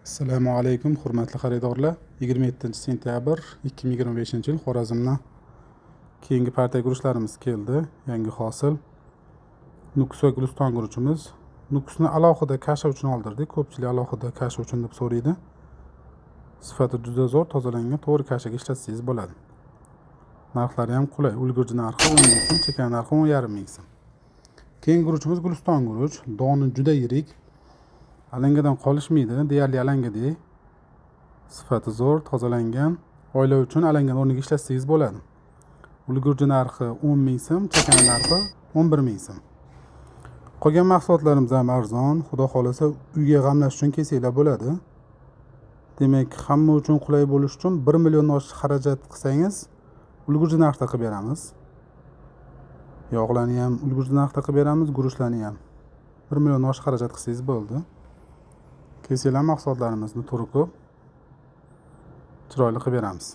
Assalomu alaykum, hurmatli xaridorlar. 27 sentyabr 2025 yil Xorazmdan keyingi partiya guruchlarimiz keldi. Yangi hosil. Nukus va Guliston guruchimiz. Nukusni alohida kasha uchun oldirdik. Ko'pchilik alohida kasha uchun deb so'raydi. Sifati juda zo'r, tozalangan, to'g'ri kashaga ishlatsangiz bo'ladi. Narxlari ham qulay. Ulgurji narxi 10 ming so'm, chakana narxi 10,5 ming so'm. Keyingi guruchimiz Guliston guruch. Doni juda yirik. Alangadan qolishmaydi, deyarli alangadek. Sifati zo'r, tozalangan. Oila uchun alangani o'rniga ishlatsangiz bo'ladi. Ulgurji narxi 10 ming so'm, chakana narxi 11 ming so'm. Qolgan mahsulotlarimiz ham arzon. Xudo xohlasa, uyga g'amlash uchun kelsanglar bo'ladi. Demak, hamma uchun qulay bo'lishi uchun 1 million oshiq xarajat qilsangiz, ulgurji narxda qilib beramiz. Yog'larni ham ulgurji narxda qilib beramiz, guruchlarni ham. 1 million oshiq xarajat qilsangiz bo'ldi. Kelsanglar mahsulotlarimizni turi ko'p. Chiroyli qilib beramiz.